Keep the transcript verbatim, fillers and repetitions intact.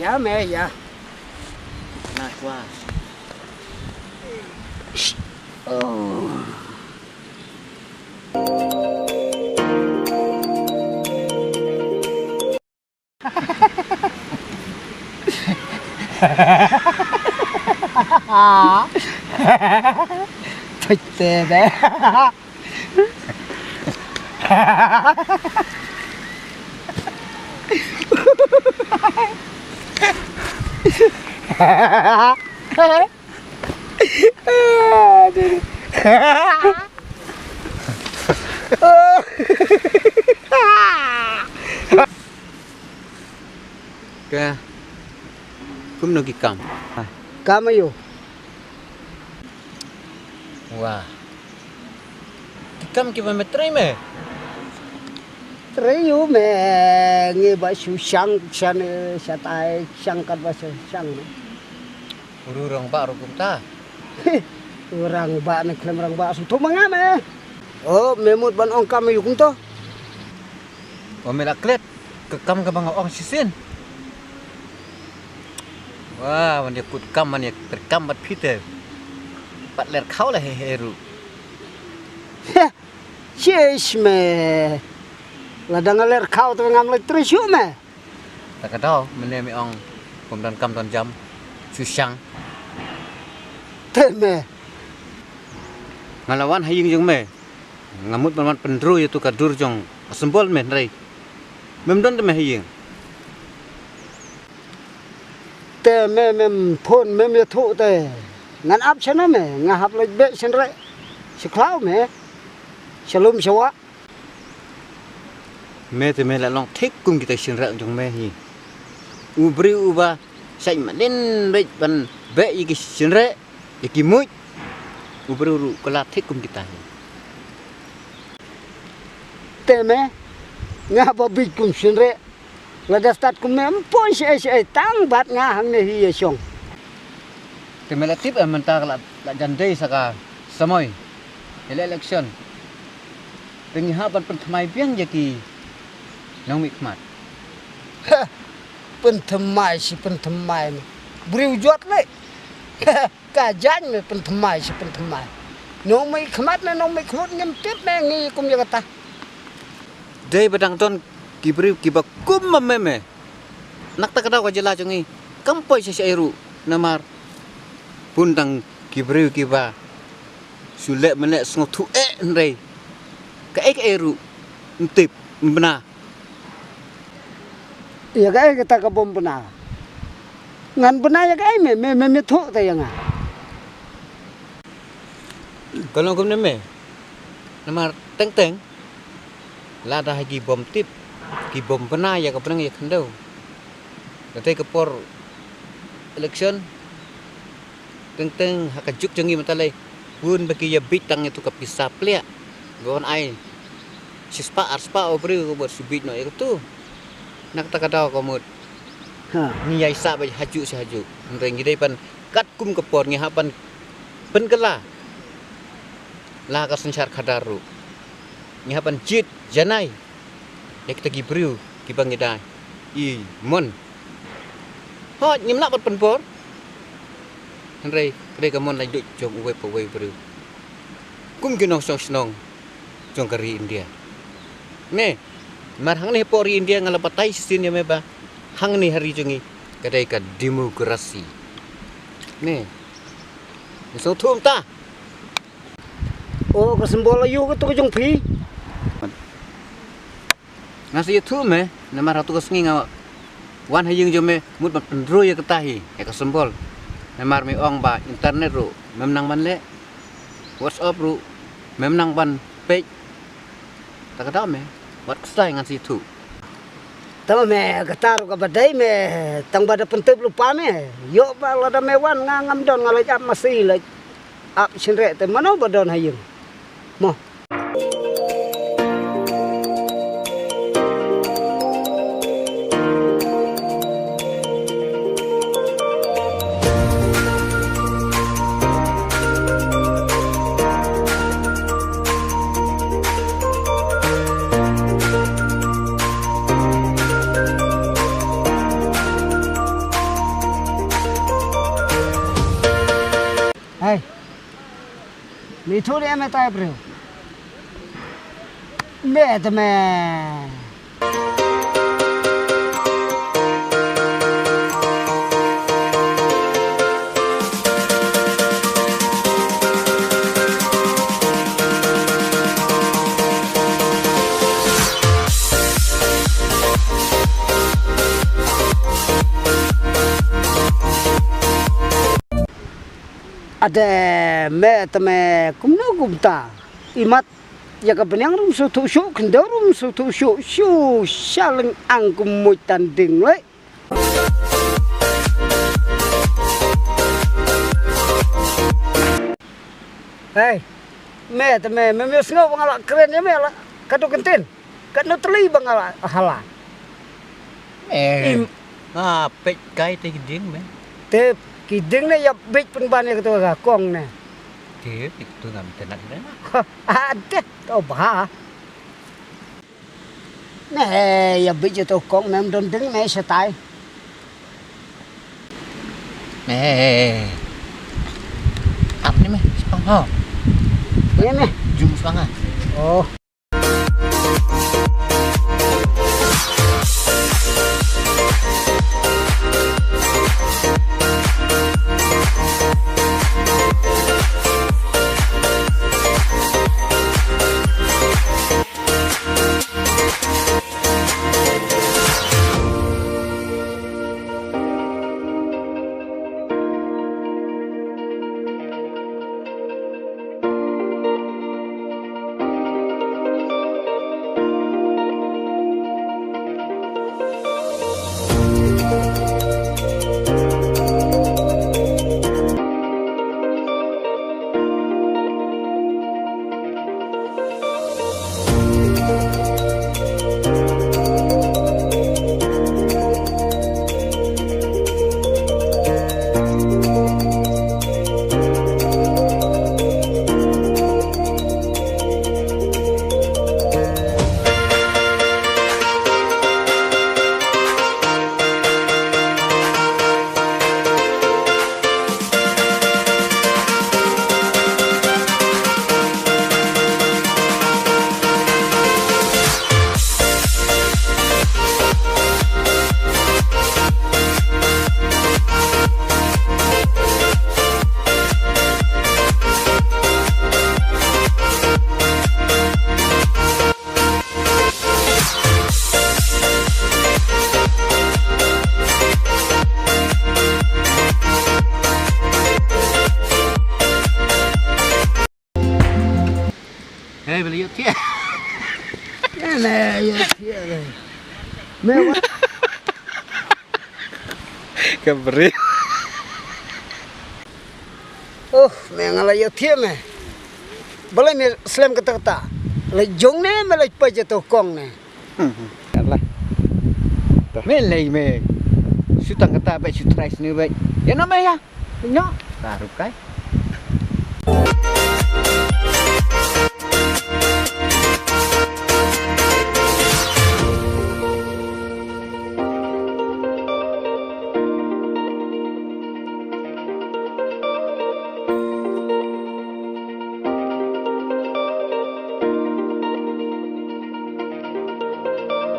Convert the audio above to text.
Ame ya. Na kwah. Oh. Pete de. Ka kumno ki kam? Kam aïu? Wah. Ki kam kiba me trei me. Trei ïu me, ngi ba shu shang shan, eh, shatai shang kat ba shu shang me. Uru rangbah ruh kumta. Uru rangbah ne khlem rangbah shu tu manga me. Oh, me mut ban ong kam ïu kumto. Oh, me la klet ka kam kaba nga ong shisien. Wah, man ïa kut kam, man ïa treikam bad phi te. Pat ler khaw la he he ruh. Heh, shish me. Lada nga ler khaw te ngam leit trei shuh me. Ta ka daw, mynne me ong, bym don kam don jam, shu shang. Te me. Nga la wan ha ïing jong me. Nga mut ban wan pynroi ïa tu ka dur jong ka symbol me hynrei mem don te me ha ïing. Te me mem phone mem ïathuh te. Ngan ap shano me, nga hap leit beh shynreh. Sha khlaw me. Sha lum sha wah. Me te me la long thik kum kita shynreh jong me hi. U briew uba shait manin beit ban beh ïa ki shynreh, ïa ki muid. U briew ruh ka la thik kum kita hi. Te me, nga ba bit kum shynreh. Lada stad kum me, ym poi shaei shaei tang bad nga hangne hi ïa shong. Te me la tip em mynta ka la, la jan dei sa ka samoi. Ïa la election. Te ngi hap ban pynthymmai biang ïa ki nongmihkhmat. Ha, pynthymmai shi pynthymmai me. Briew jot leh. Ka jaiñ me pynthymmai shi pynthymmai. Nongmihkhmat ne nongmihkhmut ngim tip me ngi kum ïa kata. Dei ba dang don ki briew kiba kum ma me me. Na kata ka daw ka jylla jong ngi kam poi sha shaei ruh namar bun tang ki briew kiba shu leh mynne sngewthuh eh hynrei kaei kaei ruh ym tip ym bna. Ïa kaei kata ka bym bna? Ngan bna ïa kaei me, me, me, me thuh te ïa nga. Ka long kumne me. Namar teng teng lada ha ki bym tip, ki bym bna ïa ka bneng ïa khyndew. Katei ka por election. Teng teng ha ka juk jong ngi mynta lei bun ba ki ïa bit tang ïa tu ka pisa pliah. Ba wan ai shispah arspah u briew ka bad shu bit noh ïa katu. Na kata ka daw ka mut. Ha. Ngi ïai sah ba hajuh sha hajuh. Hynrei ngi dei ban katkum ka por ngi hap ban pynkylla. La ka synshar khadar ruh. Ngi hap ban jied janai. Ïa kita ki briew kiba ngi da i mon. Hooid ngim lah ban pynbor. Hynrei ka dei ka mon laitluid jong uwei pa uwei u briew. Kum ki nongshong shnong jong ka ri India. Ne, mar hangne hapoh ri India nga la batai shisien ïa me ba hangne ha ri jong ngi ka dei ka demokrasi. Ne. Ngi sngewthuh mynta. O ka symbol aïu kato ka jong phi? Nga sa ïathuh me, namar hato ka sngi nga wan ha ïing jong me, mut ban pynroi ïa kata hi, ïa ka symbol. Namar me ong ba internet ruh mem nang ban leh, WhatsApp ruh mem nang ban peit. Ta ka daw me, wat khlaiñ ngan sa ïathuh. Tang me, kata ruh kaba dei me, tang ba da pyntip lypa me. Ïoh ba lada me wan nga ngam don nga leit ap masi leit ap shynreh te mano ba don ha ïing. Mo. Mi thu de me tai bro. Me te me. Ade me te me kumno kumta. Imat ya ka bniang rum su thu shu kendo rum su thu shu shu shaling ang kumut tan ding le. Hey, me te me me me sngo bangala kren ya me la kadu kentin. Kat no teli bangala hala. Eh. Im- Ah, pek kai te kiding me. Te kiding ne ya bek pun ban ya ketua kong ne. Te pek tu ngam tenat ne. Ade to ba. Ne ya bek je to kong mem don ding me setai. Ne. Ap ni me sepang ha. Ni me. Jum sepang ha. Oh. Hei, beli yuk, Tia. Hei, beli yuk, Tia. Me wa. Kebri. Oh, me nga la ïa thiah me. Balei me slem kata kata. La jong ne me la pa ja to kong ne. Hmm. Lah. Me lei me. Shu tang kata ba shu try sini ba. Ya na me ya. Nyo. Baru kai.